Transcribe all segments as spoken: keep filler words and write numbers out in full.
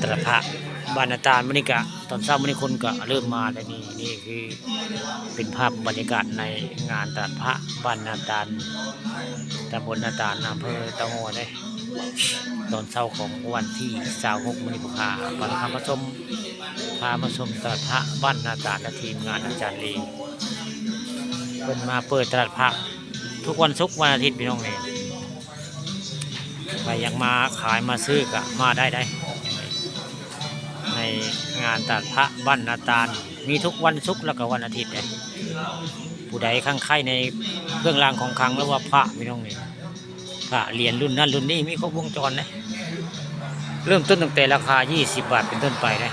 ตลาดพระบ้านนาตาล มื้อนี้กะ ตอนเช้ามื้อนี้คนกะเริ่มมาแล้ว นี่ นี่คือเป็นภาพบรรยากาศในงานตลาดพระบ้านนาตาล ตำบลนาตาล อำเภอเต่างอยเด้ ตอนเช้าของวันที่ซาวหก มื้อนี้ผมพา พาคำมาชม พามาชมตลาดพระบ้านนาตาล และทีมงานอาจารย์ลี เพิ่นมาเปิดตลาดพระทุกวันศุกร์วันอาทิตย์พี่น้องเอ้ย ใครอยากมาขายมาซื้อก็มาได้ได้ ในงานตลาดพระบ้านนาตาล มีทุกวันศุกร์แล้วก็วันอาทิตย์เด้ ผู้ใดข้างใครในเครื่องรางของขลังหรือว่าพระพี่น้องนี่ พระเหรียญรุ่นนั้นรุ่นนี้มีครบวงจรนะ เริ่มต้นตั้งแต่ราคา ยี่สิบบาทเป็นต้นไปนะ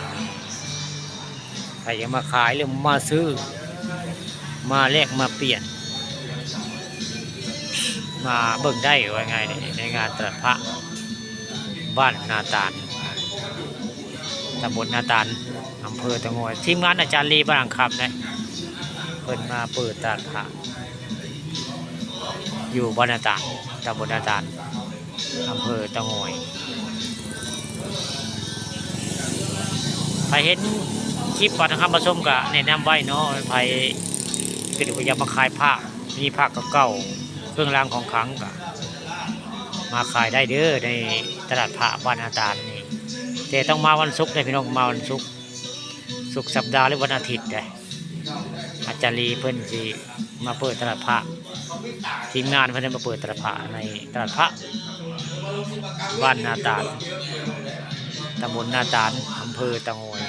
ใครอยากมาขายหรือมาซื้อ มาแลกมาเปลี่ยน มาเบิ่งได้ว่าไงในในงานตลาดพระบ้านนาตาล ตำบลนาตาล อำเภอเต่างอย ทีมงานอาจารย์ลีบ้านอ่างคำนะ เพิ่นมาเปิดตลาดพระ อยู่บ้านนาตาล ตำบลนาตาล อำเภอเต่างอย ใครเห็นคลิปปาทองคำมาชมก็แนะนำไว้เนาะ ใครคิดว่าอยากมาขายพระ มีพระเก่าๆ เครื่องรางของขลังก็มาขายได้เด้อ ในตลาดพระบ้านนาตาลนี่ แต่ต้องมาวันศุกร์เด้อพี่น้อง มาวันศุกร์ ศุกร์สัปดาห์หรือวันอาทิตย์เด้อ อาจารย์ลีเพิ่นสิมาเปิดตลาดพระ ทีมงานเพิ่นได้มาเปิดตลาดพระในตลาดพระบ้านนาตาล ตำบลนาตาล อำเภอเต่างอย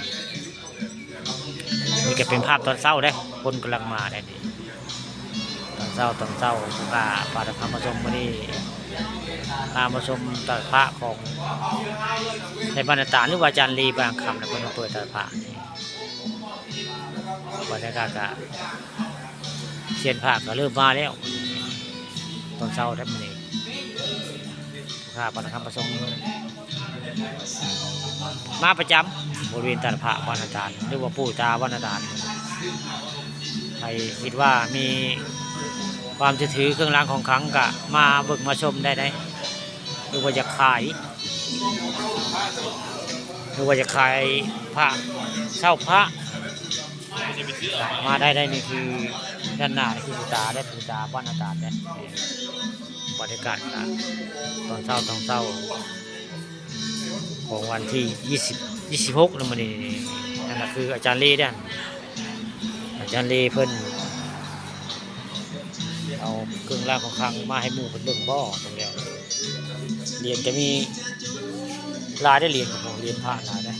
นี่ก็เป็นภาพตอนเช้าเด้อ คนกำลังมาเด้อนี่ ตอนเช้า ตอนเช้า พา พาท่านผู้ชมมื้อนี้ พามาชมตลาดพระของในบ้านนาตาล หรือว่าอาจารย์ลีบ้านอ่างคำนะ เพิ่นมาเปิดตลาดพระนี่ บรรยากาศก็ เซียนพระก็เริ่มมาแล้ว ตอนเช้าแท้มื้อนี้ พาปาทองคำมาชม มาประจำบริเวณตลาดพระบ้านนาตาล หรือว่าปู่ตาบ้านนาตาล ใครคิดว่ามีความเชื่อถือเครื่องรางของขลังก็มาเบิ่งมาชมได้เด้ หรือว่าอยากขาย หรือว่าอยากขายพระ เช่าพระ มาได้เด้ นี่คือด้านหน้านี่คือปู่ตาเด้อ ปู่ตาบ้านนาตาลเด้อ บรรยากาศก็ตอนเช้า ตอนเช้า ของวันที่ ยี่สิบ ยี่สิบหกนะมื้อนี้ นั่นน่ะคืออาจารย์ลีเด้อ อาจารย์ลีเพิ่นเอาเครื่องรางของขลังมาให้หมู่เพิ่นเบิ่งบ่ ตรงแล้ว เหรียญก็มีหลายเด้อ เหรียญของผม เหรียญพระหลายเด้อ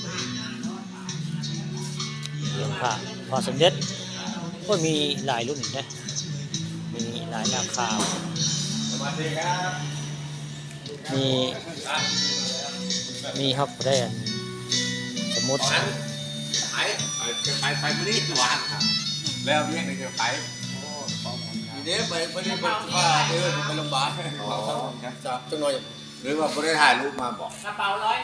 เหรียญพระ พระสมเด็จ โอ้ย มีหลายรุ่นเด้อ มีหลายราคา มี มีฮอกแดน สมุด ขาย ขาย ขายมื้อนี้หวานครับ แล้วเรียกในเดียวขาย โอ้ ของผมครับ ทีนี้ไป ไปนี่ไปว่า เออ ไปโรงพยาบาล อ๋อ ครับ จังหน่อย หรือว่าบ่ได้ถ่ายรูปมาบอก กระเป๋าร้อย